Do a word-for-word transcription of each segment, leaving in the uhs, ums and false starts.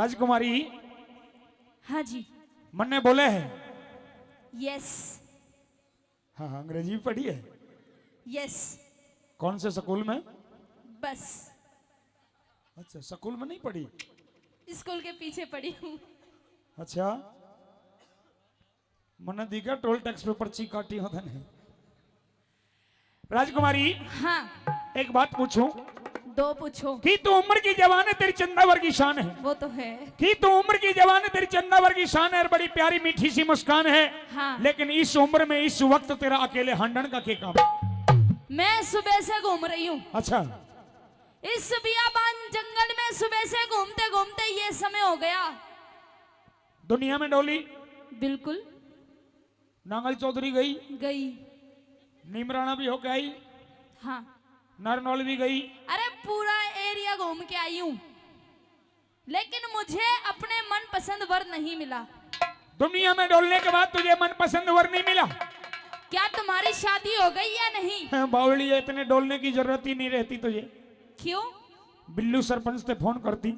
राजकुमारी, हाँ जी। मन्ने बोले है। यस। हाँ, हाँ, अंग्रेजी भी पढ़ी है। यस। कौन से स्कूल में? बस। अच्छा, स्कूल में नहीं पढ़ी? स्कूल के पीछे पढ़ी हूँ। अच्छा, मन्ने दिखा टोल टैक्स पे पर्ची काटी हो तने। राजकुमारी, हाँ। एक बात पूछूं? दो पूछो। कि तू उम्र की जवान है, तेरी चंदा वर्गी शान है। वो तो है। कि तू उम्र की जवान है, तेरी चंदा वर्गी शान है और बड़ी प्यारी मीठी सी मुस्कान है। हाँ। लेकिन इस उम्र में, इस वक्त तेरा अकेले हांडन का क्या काम? मैं सुबह से घूम रही हूँ। अच्छा। इस बियाबान जंगल में सुबह से घूमते घूमते ये समय हो गया। दुनिया में डोली? बिल्कुल। नांगल चौधरी गई? गई। नीमराणा भी होके आई? हाँ। नारनौल भी गई? अरे, पूरा एरिया घूम के आई हूँ, लेकिन मुझे अपने मनपसंद वर नहीं मिला। दुनिया में डोलने के बाद तुझे मनपसंद वर नहीं मिला? क्या तुम्हारी शादी हो गई या नहीं? हाँ, बावली है, इतने डोलने की जरूरत ही नहीं रहती तुझे। क्यों? बिल्लू सरपंच ते फोन करती।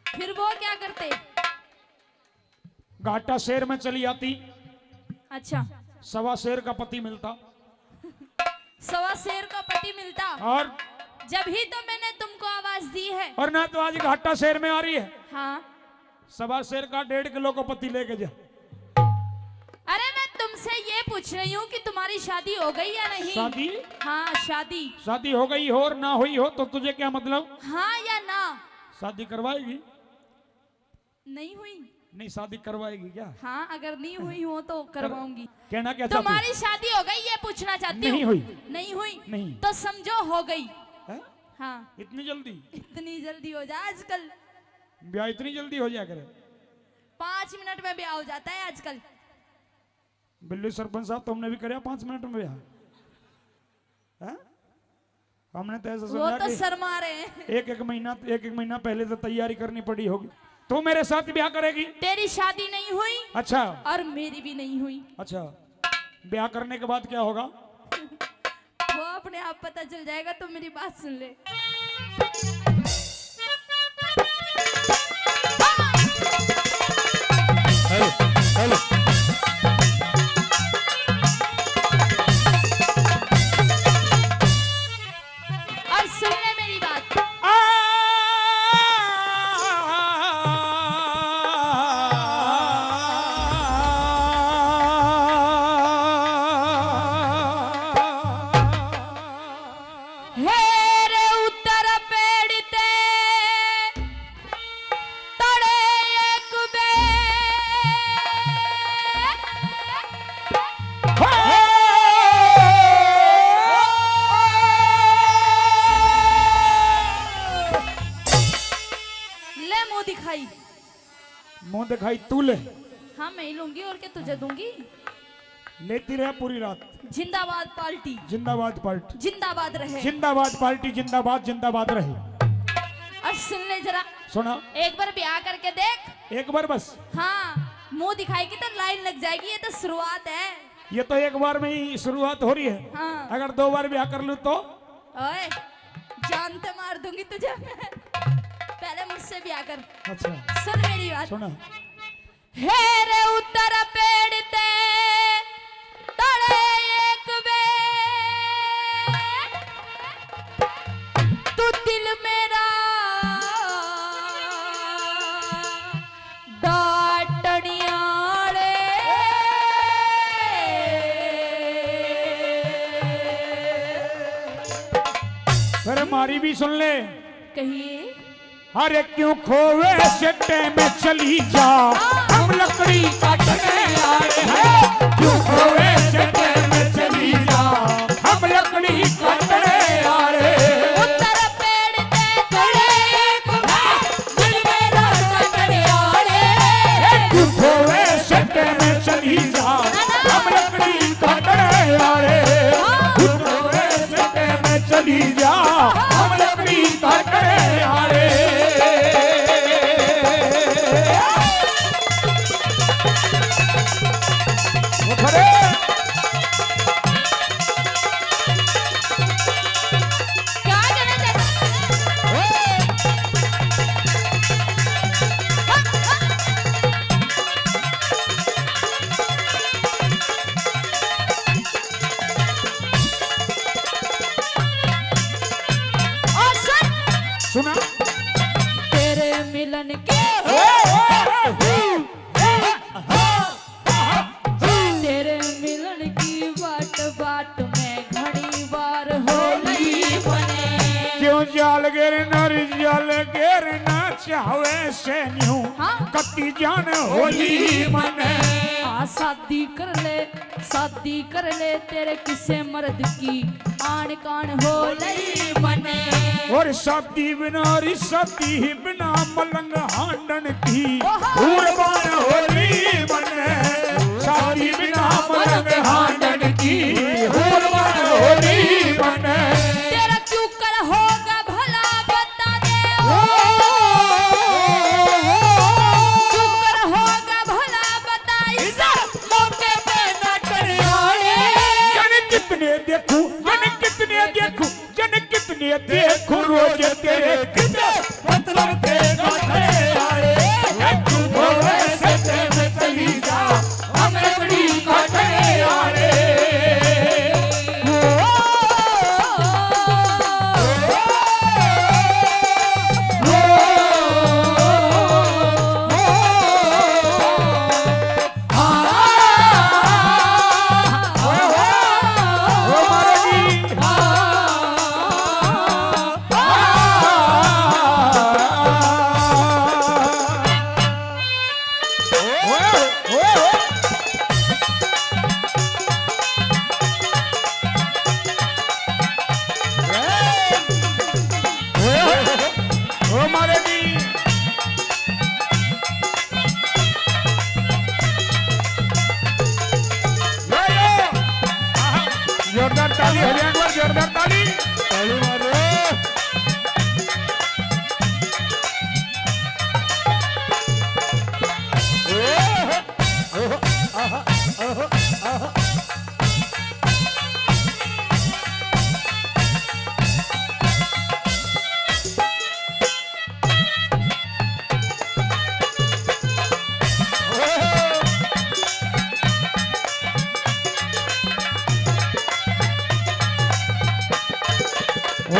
फिर वो क्या करते? घाटा शेर में चली आती। अच्छा। सवा शेर का पति मिलता। सवा शेर का पति मिलता। और? जब ही तो मैंने तुमको आवाज दी है। और ना तो आज घाटा शेर में आ रही है। हाँ। सवा शेर का डेढ़ किलो को पति लेके जा। अरे, मैं तुमसे ये पूछ रही हूँ कि तुम्हारी शादी हो गई या नहीं? शादी? हाँ, शादी। शादी हो गई हो और ना हुई हो तो तुझे क्या मतलब? हाँ या ना? शादी करवाएगी? नहीं हुई। नहीं, शादी करवाएगी क्या? हाँ, अगर नहीं हुई हो तो कर-, करवाऊंगी। कहना क्या चाहती हो? तुम्हारी शादी हो गई, ये पूछना चाहती हूँ। नहीं हुई। नहीं हुई? नहीं। तो समझो हो गई। हैं? हाँ। इतनी जल्दी? इतनी जल्दी हो जाए आजकल। ब्याह इतनी जल्दी हो जाया करे? पाँच मिनट में ब्याह हो जाता है आजकल। बिल्लू सरपंच साहब, तुमने भी करया पाँच मिनट में ब्याह? हैं? हमने तो ऐसा वो सुना तो कि शर्मा रहे हैं। एक एक महीना, एक एक महीना पहले तो तैयारी करनी पड़ी होगी। तू मेरे साथ ब्याह करेगी? तेरी शादी नहीं हुई। अच्छा। और मेरी भी नहीं हुई। अच्छा, ब्याह करने के बाद क्या होगा? वो अपने आप पता चल जाएगा, तो मेरी बात सुन ले। Hello, hello. और सुन ले मेरी बात। आ, हेर उतर पेड़ ते तड़े एक बे। ले मुंह दिखाई। मुंह दिखाई तू ले। हाँ, मैं ही लूंगी, और क्या तुझे दूंगी? लेती रहे पूरी रात। जिंदाबाद पार्टी। जिंदाबाद पार्टी। जिंदाबाद रहे। जिंदाबाद पार्टी, जिंदाबाद, जिंदाबाद रहे। और सुन ले जरा। सुना। एक बार ब्याह करके देख। एक बार बस। हाँ, मुंह दिखाएगी तो लाइन लग जाएगी, ये तो शुरुआत है। ये तो एक बार में ही शुरुआत हो रही है। हाँ। अगर दो बार ब्याह कर लूं तो? ओए, जान तो मार दूंगी तुझे मैं। पहले मुझसे ब्याह कर। अच्छा। सुन मेरी बात। सुना। हेर उतर पेड़ ते तड़े एक बे, तू दिल मेरा डाटनियाले। अरे, मारी भी सुन ले। कहिए। अरे क्यों खोवे सिट्टे में चली जा, हम लकड़ी काटने आ रहे हैं। क्यों खोवे सिट्टे में चली जा, हम लकड़ी काटने आ रहे हैं। उतर पेड़ ते खड़े एक भाई, दिल मेरा काटने आ रहे हैं। क्यों खोवे सिट्टे में चली जा, हम लकड़ी काटने आ रहे हैं। क्यों खोवे सिट्टे में चली जा, हम लकड़ी काटने आ रहे। उठ रे। क्या कहना चाहते हैं? चाहवे से न्यू हाँ। कत्ती जान होली मने। आ शादी कर ले, शादी कर ले, तेरे किसे मर्द की आन कान होली मने। और शादी बिना री शादी बिना मलंग हांडन की ओहो। हुरबान होली मने। शादी बिना मलंग हांडन की हुरबान होली मने। तेरा क्यों कर होगा भला बता दे ओ। ओ, ओ, ओ, ओ। क्यों कर होगा भला बता इस मौके पे ना कर आए। जन कितने देखूं, जन कितने देखूं, जन कितने देखूं रोज तेरे कितने मतलब के गाठे आए। तू भोले से में चली जा, हमें बड़ी गाठे आए। ओ मारे जी। यो, यो। आहा। जोरदार ताली हो जाए एक बार, जोरदार ताली। ताली मारो। ओ।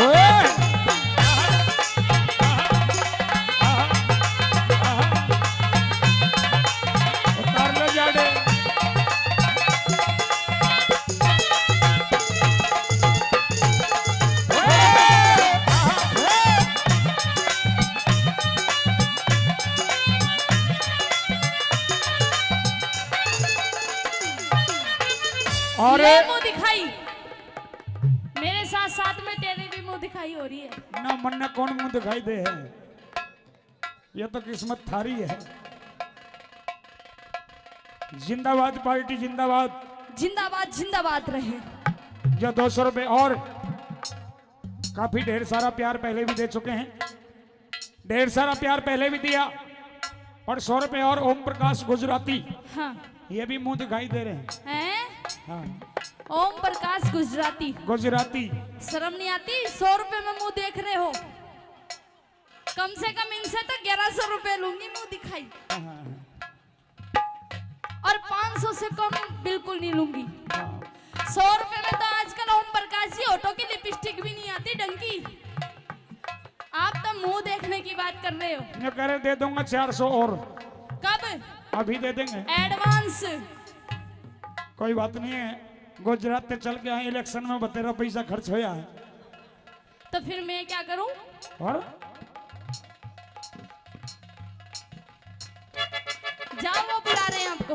अरे मुंह दिखाई, मेरे साथ साथ में तेरी भी मुंह दिखाई हो रही है ना। मन्ने कौन मुंह दिखाई दे है? ये तो किस्मत थारी है। जिंदाबाद पार्टी, जिंदाबाद। जिंदाबाद, जिंदाबाद रहे। जो दो सौ रुपए और काफी ढेर सारा प्यार पहले भी दे चुके हैं, ढेर सारा प्यार पहले भी दिया, और सौ रुपए और ओम प्रकाश गुजराती, हाँ। ये भी मुंह दिखाई दे रहे हैं। हैं? हाँ। ओम प्रकाश गुजराती। गुजराती। शर्म नहीं आती? सौ रुपए में मुंह देख रहे हो। कम से कम इनसे तो ग्यारह सौ रुपए लूंगी मुंह दिखाई। हाँ। और पाँच सौ से कम बिल्कुल नहीं लूंगी। हाँ। सौ रुपए में तो आजकल ओम प्रकाश जी होठों की लिपस्टिक भी नहीं आती ढंग की। आप तो मुंह देखने की बात कर रहे हो। मैं कह रहे दे दूंगा चार सौ और। कब? अभी दे देंगे। एडवांस। कोई बात नहीं है, गुजरात से चल के आए, इलेक्शन में बतेरा पैसा खर्च होया है। तो फिर मैं क्या करूं? और? जाओ, वो बुला रहे हैं आपको।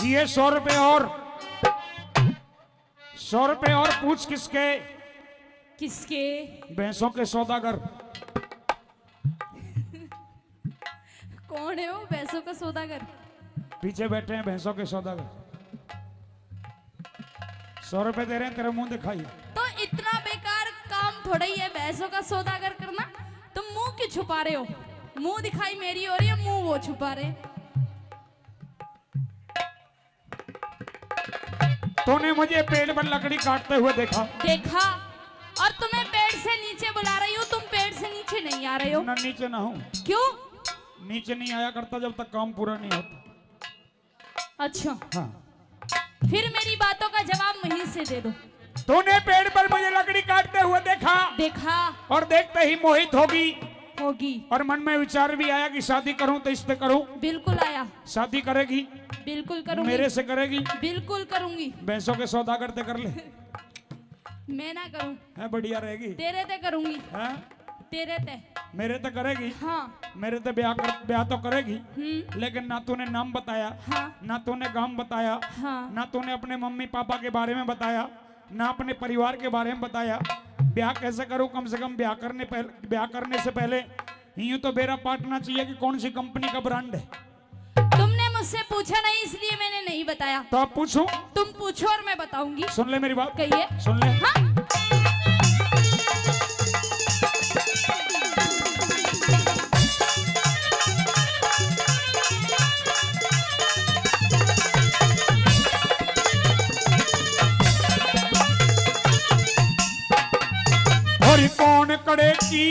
ये सौ रुपए और, सौ रुपए और पूछ किसके? किसके? भैंसों के सौदागर। कौन है वो भैंसों का सौदागर? पीछे बैठे हैं भैंसों के सौदागर। सौ रुपए दे रहे हैं, तेरा मुंह दिखाई। तो इतना बेकार काम थोड़ा ही है भैंसों का सौदागर करना। तुम मुंह क्यों छुपा रहे हो? मुंह दिखाई मेरी हो रही है, मुंह वो छुपा रहे। तूने मुझे पेड़ पर लकड़ी काटते हुए देखा। देखा। और तुम्हें पेड़ से नीचे बुला रही हूँ, तुम पेड़ से नीचे नहीं आ रहे हो। ना, नीचे ना हूँ। क्यों? नीचे नहीं आया करता जब तक काम पूरा नहीं होता। अच्छा। हाँ। फिर मेरी बातों का जवाब वहीं से दे दो। तूने पेड़ पर मुझे लकड़ी काटते हुए देखा। देखा। और देखते ही मोहित होगी। होगी। और मन में विचार भी आया कि शादी करूं तो इससे करूं। बिल्कुल आया। शादी करेगी? बिल्कुल करूंगी। मेरे से करेगी? बिल्कुल करूंगी। भैंसों के सौदागर ते कर ले। मैं ना करूं। है, बढ़िया रहेगी। तेरे ते करूंगी। हैं? तेरे ते। मेरे ते करेगी? हाँ। मेरे ते ब्याह कर, ब्याह तो करेगी। हम्म। लेकिन ना तूने नाम बताया, हाँ। ना तूने गांव बताया, हाँ। ना तूने अपने मम्मी पापा के बारे में बताया, ना अपने परिवार के बारे में बताया। ब्याह कैसे करूं? कम से कम ब्याह करने पहले, ब्याह करने से पहले यूं तो बेरा पाटना चाहिए कि कौन सी कंपनी का ब्रांड है। तुमने मुझसे पूछा नहीं, इसलिए मैंने नहीं बताया। तो आप पूछो। तुम पूछो और मैं बताऊंगी। सुन ले मेरी बात। कहिए। सुन ले। हाँ। और कौन कड़े की,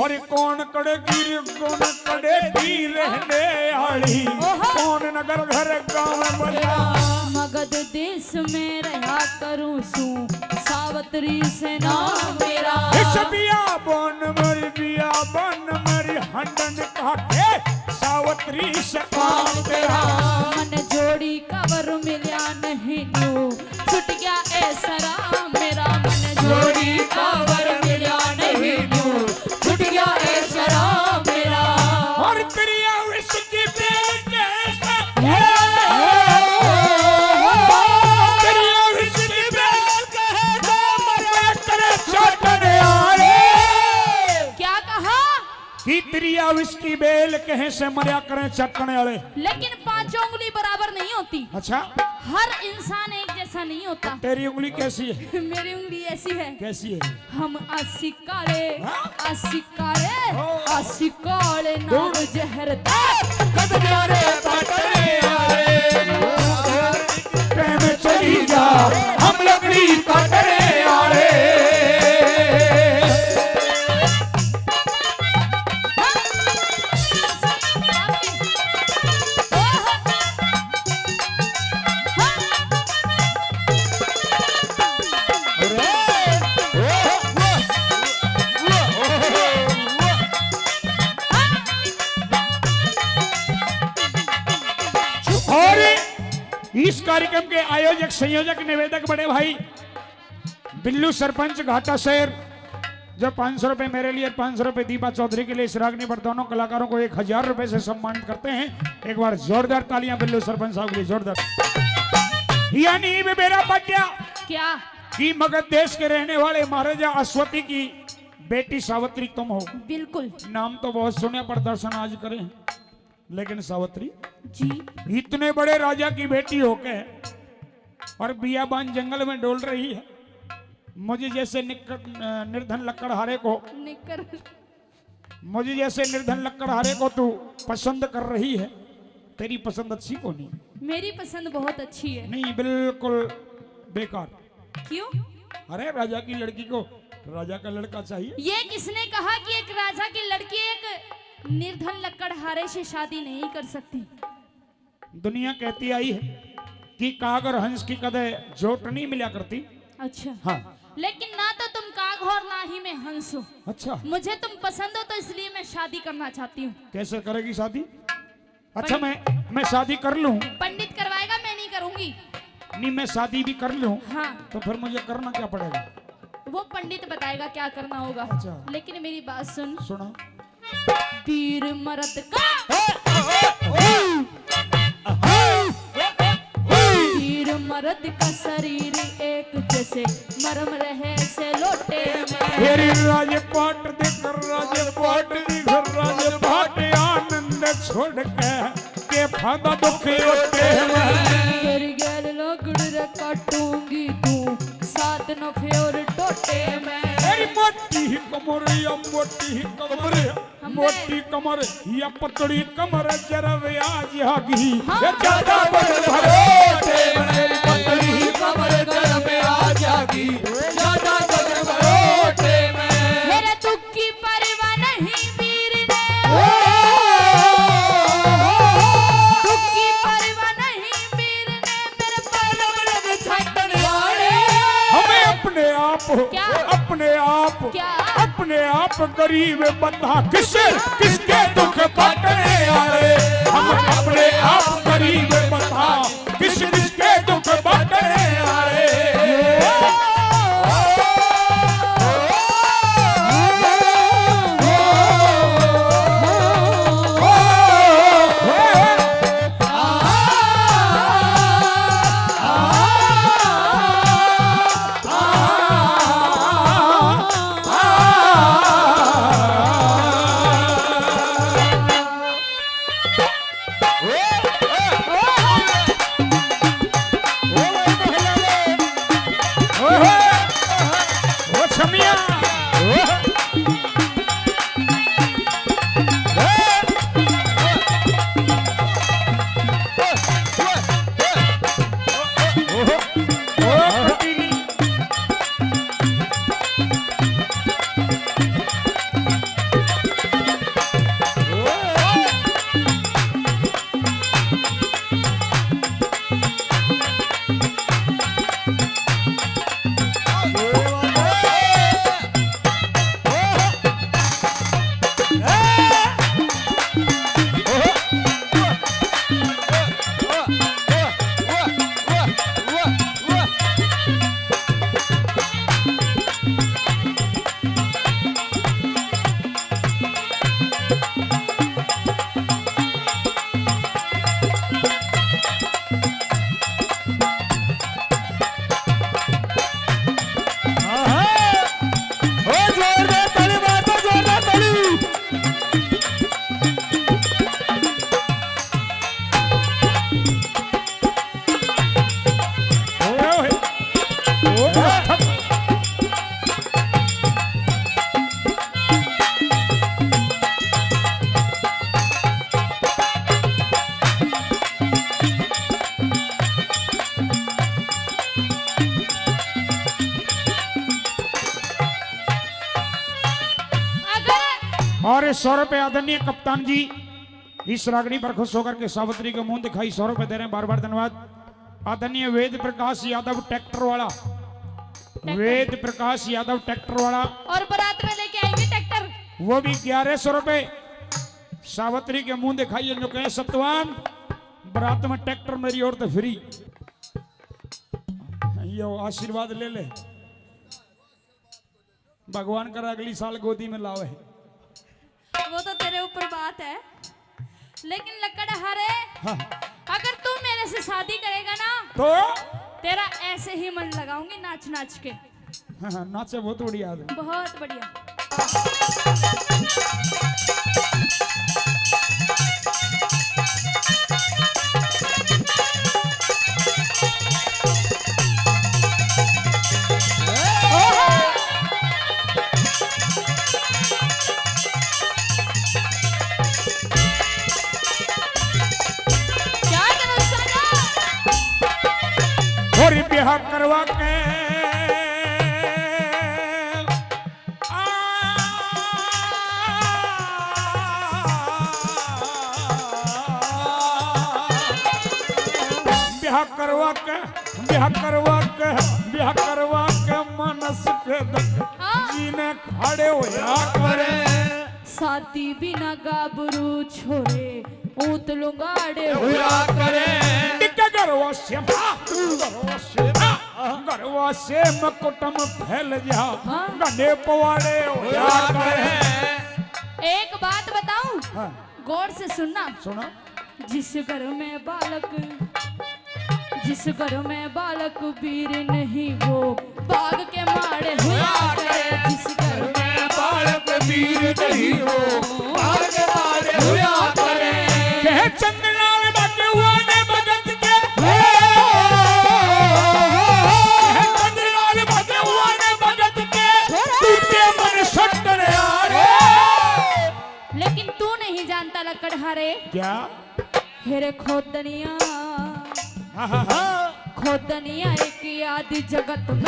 और कौन कड़े की, कौन कड़े की रहने वाली, ओहो। कौन नगर घर गांव बजा। मगध देश में रहा करूं सूं, सावतरी से नाम मेरा। इस बियाबन मरी, बियाबन मरी हंडन काटे, सावतरी से काम तेरा। मन जोड़ी का वर मिल्या नहीं न्यू, छुट गया ऐसरा मेरा। मन जोड़ी का वर मिल्या नहीं न्यू, छुट गया ऐसरा मेरा। और तेरी आविश की बेल के, तेरी आविश की बेल के, मरे करे चाटने वाले। क्या कहा? कि तेरी आविश की बेल कहे से मरया करें चाटने वाले। लेकिन पांचों उंगली बराबर नहीं होती। अच्छा। हर इंसान एक जैसा नहीं होता। तेरी उंगली कैसी है? मेरी उंगली ऐसी है। कैसी है? हम आशिक काले, हाँ? आशिक काले, ओ। आशिक काले नाग जहर दा। कद प्यारे काटने आए। प्रेम चली जा, हम लकड़ी काटने आए। और इस कार्यक्रम के आयोजक, संयोजक, निवेदक बड़े भाई बिल्लू सरपंच घाटा शहर, जो पाँच सौ रुपए मेरे लिए और पाँच सौ रुपए दीपा चौधरी के लिए, इस रागनी पर दोनों कलाकारों को एक हजार रुपए से सम्मानित करते हैं। एक बार जोरदार तालियां बिल्लू सरपंच साहब के लिए, जोरदार। यानी वे मेरा पाटिया क्या? कि मगध देश के रहने वाले महाराजा अश्वति की बेटी सावित्री तुम हो। बिल्कुल। नाम तो बहुत सुने, पर दर्शन आज करें। लेकिन सावित्री जी। इतने बड़े राजा की बेटी होके और बियाबान जंगल में डोल रही है, मुझे जैसे निक-, अ, निर्धन लकड़हारे को निकर। मुझे जैसे निर्धन लकड़हारे को तू पसंद कर रही है, तेरी पसंद अच्छी को नहीं? मेरी पसंद बहुत अच्छी है। नहीं, बिल्कुल बेकार। क्यों? अरे, राजा की लड़की को राजा का लड़का चाहिए। ये किसने कहा कि एक राजा की लड़की एक निर्धन लकड़हारे से शादी नहीं कर सकती? दुनिया कहती आई है कि काग और हंस की कदे जोट नहीं मिला करती। अच्छा। हाँ। लेकिन ना तो तुम काग हो और ना ही मैं हंस हूँ। अच्छा। मुझे तुम पसंद हो, तो इसलिए मैं शादी करना चाहती हूँ। कैसे करेगी शादी? अच्छा, पंडित मैं, मैं शादी कर लूं? पंडित करवाएगा, मैं नहीं करूंगी। नहीं, मैं शादी भी कर लूं, हाँ। तो फिर मुझे करना क्या पड़ेगा? वो पंडित बताएगा क्या करना होगा। अच्छा। लेकिन मेरी बात सुन। सुना। वीर मर्द का, वीर मर्द का शरीर एक जैसे मरम रहे से लोटे में। तेरी राजपाट देख, राजपाट देख, राजपाट आनंद छोड़ के, के फायदा दुख लोटे में। तेरी गैल लाकड़ रे काटूंगी तू, रात नो फेर टोटे में। मेरी मोटी ही कमर या मोटी ही कमर, हम मोटी कमर या पतली कमर जरब आ जागी। हम ये ज्यादा वजन भरोटे में। मेरी पतली ही कमर जरब आ जागी। ज्यादा वजन भरोटे में। मेरे दुख की परवाह नहीं वीर ने। ओ, दुख की परवाह नहीं वीर ने, मेरे पर लग छटने वाले। हमें अपने आप, क्या? अपने आप, क्या? अपने आप गरीब बता किस, किसके दुख बांटने आए। हम अपने आप गरीब बता किस, किसके दुख बांटने आए। और सौ रुपए आदरणीय कप्तान जी इस रागनी पर खुश होकर के सावित्री के मुंह दिखाई सौ रुपए दे रहे हैं, बार बार धन्यवाद। आदरणीय वेद प्रकाश यादव ट्रैक्टर वाला, वेद प्रकाश यादव ट्रैक्टर वाला, और बारात में लेके आएंगे ट्रैक्टर। वो भी ग्यारह सौ रुपए। सावित्री के मुंह दिखाई, जो कहे सतवान, बारात में ट्रैक्टर मेरी ओर से फ्री। यो आशीर्वाद ले ले। भगवान कर अगली साल गोदी में लावे। वो तो तेरे ऊपर बात है, लेकिन लकड़हारे, हाँ। अगर तू मेरे से शादी करेगा ना, तो? तेरा ऐसे ही मन लगाऊंगी नाच नाच के। हाँ, हाँ, नाचे बहुत बढ़िया आदमी। बहुत बढ़िया। और ब्याह करवा के, आ, ब्याह करवा के, ब्याह करवा के, ब्याह करवा के मानस के दुख, हाँ। जीने खड़े होया करे। शादी बिना गाबरू छोरे ऊत लुंगाड़े हुआ करे। टिके गरवा से, गरवा से, गरवा से में कुटुम फैल जा, हाँ। घने पवाड़े हुआ करे। एक बात बताऊं, हाँ। गौर से सुनना। सुना। जिस घर में बालक, जिस घर में बालक वीर नहीं, वो बाग के माड़े हुआ करे। जिस घर में बालक वीर नहीं, वो बाग के माड़े हुआ करे। कहे चंद्रलाल बाकी हुआ ने भगत के, कहे चंद्रलाल क्या? हेरे खोदनिया, हाँ, हाँ, हाँ। खोदनिया एक आदि जगत में।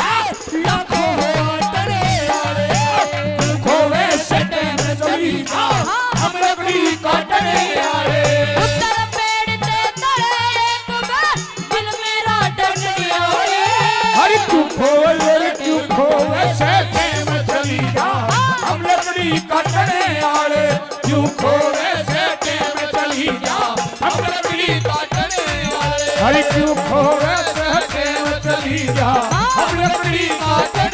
लाखों हो टने आले, खोवे से टाइम चली जा, हम लकड़ी काटने आले। उत्तर पेड़ ते तले एक बे, दिल मेरा डटने आले। अरे क्यों खोवे, अरे क्यों खोवे से टाइम चली जा, हम लकड़ी काटने आले। क्यों खोवे से टाइम चली जा, हम लकड़ी काटने आले। अरे क्यों खोवे से टाइम चली जा, हम लकड़ी काटने